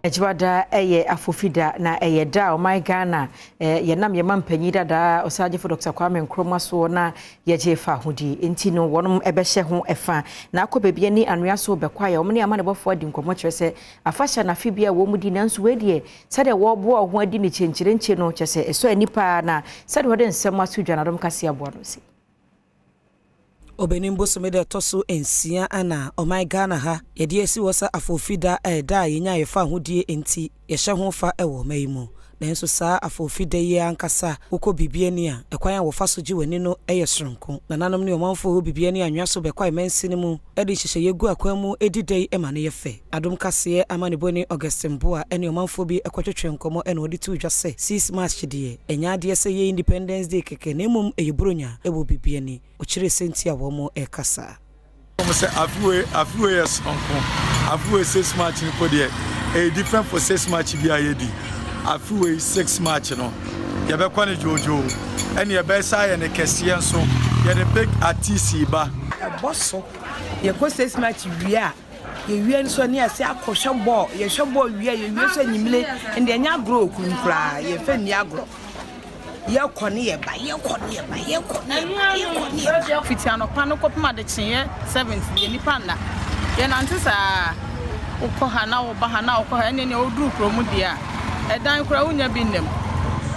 Dwoada yɛ afofida na ɛyɛ da a ɔman Ghana yɛnam yɛn mampanyin dadaa Ɔsagyefo Dr. Kwame Nkrumah soɔ na yɛgye fa ahodie nti no wɔnom ɛbɛhyɛ ho ɛfa na akɔ baabi ani anwea so bɛkɔ ayɛ wɔn ne amanebɔfoɔ adi nkɔmmɔ kyerɛ sɛ afahyɛ na afe bi a wɔn mu di, nanso wei deɛ, sɛdeɛ wɔreboa wɔn ho adi ne kyenkyerenkye no kyerɛ sɛ ɛsɔ ani paa, na sɛdeɛ wɔde nsɛm ato dwa na dɔm kase aboa no si. Ɔbɛnim bosome da ɛtɔ so 6 ana ɔman Ghana ha yɛde asi wɔ sɛ afofida a ɛda a yɛnya yɛfa ahodie nti yɛhyɛ ho fa ɛwɔ ɔman yi mu. Nanso saa afofida yi ankasa, wokɔ Bibiani a, ɛkwan a wɔfa so gye w'ani no yɛ soronko. Nananom ne ɔmanfoɔ wɔ Bibiani anwea so bɛkɔ amansi no mu de nhyehyɛeɛ gu akwan mu di da yi ma no yɛ fɛ. Adom Kaseɛ amanebɔni Augustin Boa ne ɔmanfoɔ bi kɔtwetwe nkɔmmɔ ɛna wɔde to dwa sɛ 6 March deɛ, ɛnyɛ adeɛ sɛ yɛ Independence Day kɛkɛ, na mmom ɛyɛ Buronya ɛwɔ Bibiani. Ɔkyerɛ sɛnti a wɔn ɛrekasa. Wɔn sɛ afiwe yɛ sonko. Afiwe 6 March no po deɛ, ɛyɛ different for 6 March bi a yɛdi. Afiwe 6 March no, yɛbɛkɔ ne dwoodwoo, ɛne yɛbɛsa ayɛ ne kɛseɛ nso. Yɛde big artist ba. Ɛbɔ so, yɛkɔ 6 March wie a, yɛwie nso ne yɛsɛ akɔhwɛ bɔɔl. Yɛhwɛ bɔɔl wie a, yɛwie nso anyimire ndɛ, ɛnyɛ agorɔ okurum koraa, yɛmfa nni agorɔ. Yɛkɔ ne yɛba, yɛkɔ ne yɛba, yɛkɔ ne yɛba, yɛkɔ ne yɛba. Fiti anɔpa no kɔpem adekyeeɛ 7 deɛ, nipa nna. Yɛnante saa, wokɔ ha na woba ha na wokɔ ha. Ɛne nea woduru kurom deɛ a, ɛdan koraa wonya bi nnam.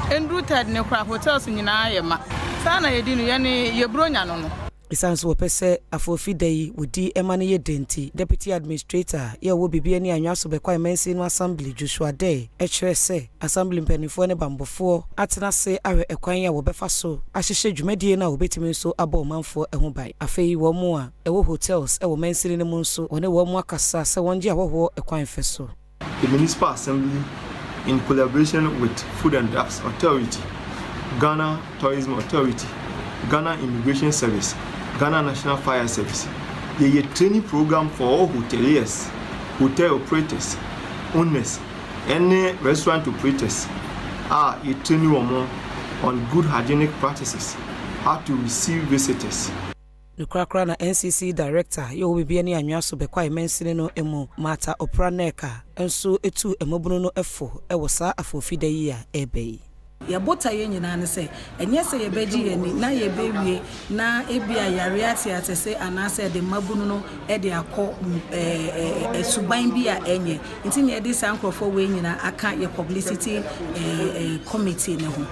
Nduru third ne koraa, hotels nyinaa yɛ ma. Saa na yɛdi no, yɛne yɛburo no. Ɛsiane sɛ wɔpɛ sɛ afofida yi wɔdi ɛma no yɛ dɛ nti, Deputy Administrator yɛ ɔwɔ Bibiani anwea so bɛkɔ amansi no Assembly, Joshua Dɛ, ɛkyerɛ sɛ assembly mpanimfoɔ ne bambɔfoɔ atena ase ahwɛ ɛkwan a wɔbɛfa so ahyehyɛ dwumadie no a wɔbɛtumi nso abɔ ɔmanfoɔ ho ban. Afei wɔn mu a ɛwɔ hotels ɛwɔ mansini no mu nso, wɔne wɔn mu akasa sɛ wɔngye ahɔhoɔ ɛkwan fɛ so. The Municipal Assembly, in collaboration with Food and Drugs Authority, Ghana Tourism Authority, Ghana Immigration Service, Ghana National Fire Service, yɛyɛ training program for all hoteliers, hotel operators, owners, ɛne restaurant operators a yɛ training wɔn on good hygienic practices, how to receive visitors. Nokorakora na NCC Director yɛ wɔ Bibiani anwea so bɛkɔ mansini no mu, Martha Opra Neka, nso etu mmabunu no fo wɔ saa afofida yi a ɛreba yi. Yɛbota yɛn nyinaa ne sɛ ɛnyɛ sɛ yɛbɛgye yɛn ani na yɛbɛwie na ebi a yare ate ate sɛ anaasɛ ɛde mmabunu no ɛde akɔ suban bi a ɛnyɛ nti na yɛde saa nkurɔfoɔ wei nyinaa aka yɛ publicity committee ne ho.